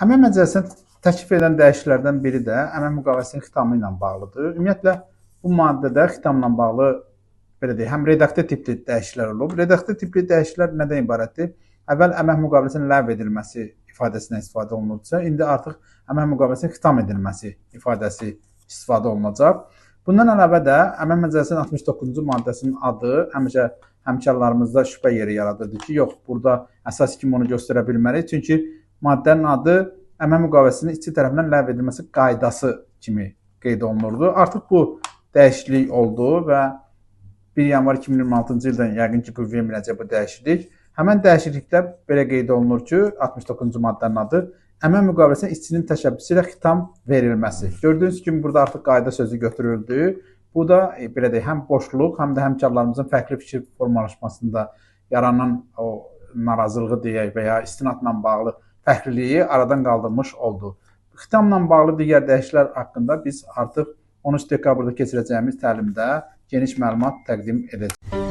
Əmək məcəlləsinə təklif edilən dəyişikliklərdən biri də əmək müqaviləsinin xitamı ilə bağlıdır. Ümumiyyətlə, bu maddədə xitamla bağlı, belə deyək, həm redaktə tipli dəyişikliklər olub. Redaktə tipli dəyişikliklər nədən ibarətdir? Əvvəl əmək müqaviləsinin ləğv edilməsi ifadəsindən istifadə olunursa, indi artıq əmək müqaviləsinin xitam edilməsi ifadəsi istifadə olunacaq. Bundan əlavə də əmək məcəlləsinin 69-cu maddəsinin adı həmişə həmkarlarımızda şübhə yeri yaradırdı ki, yox, burada əsas kimi onu göstərə bilmərik. Çünki maddənin adı əmək müqaviləsinin işçi tərəfindən ləğv edilməsi qaydası kimi qeyd olunurdu. Artıq bu dəyişiklik oldu və 1 yanvar 2026-cı ildən yəqin ki, qüvvəyə minəcək bu dəyişiklik. Həmən dəyişiklikdə belə qeyd olunur ki, 69-cu maddənin adı əmək müqaviləsinin işçinin təşəbbüsü ilə xitam verilməsi. Gördüyünüz kimi burada artıq qayda sözü götürüldü. Bu da belə deyək, həm boşluq, həm də həmkarlarımızın fərqli fikir formalaşmasında yaranan o narazılığı deyək və ya istinadla bağlı fərqliliyi aradan qaldırmış oldu. Xitamla bağlı digər dəyişikliklər haqqında biz artıq 13 dekabrda keçirəcəyimiz təlimdə geniş məlumat təqdim edəcəyik.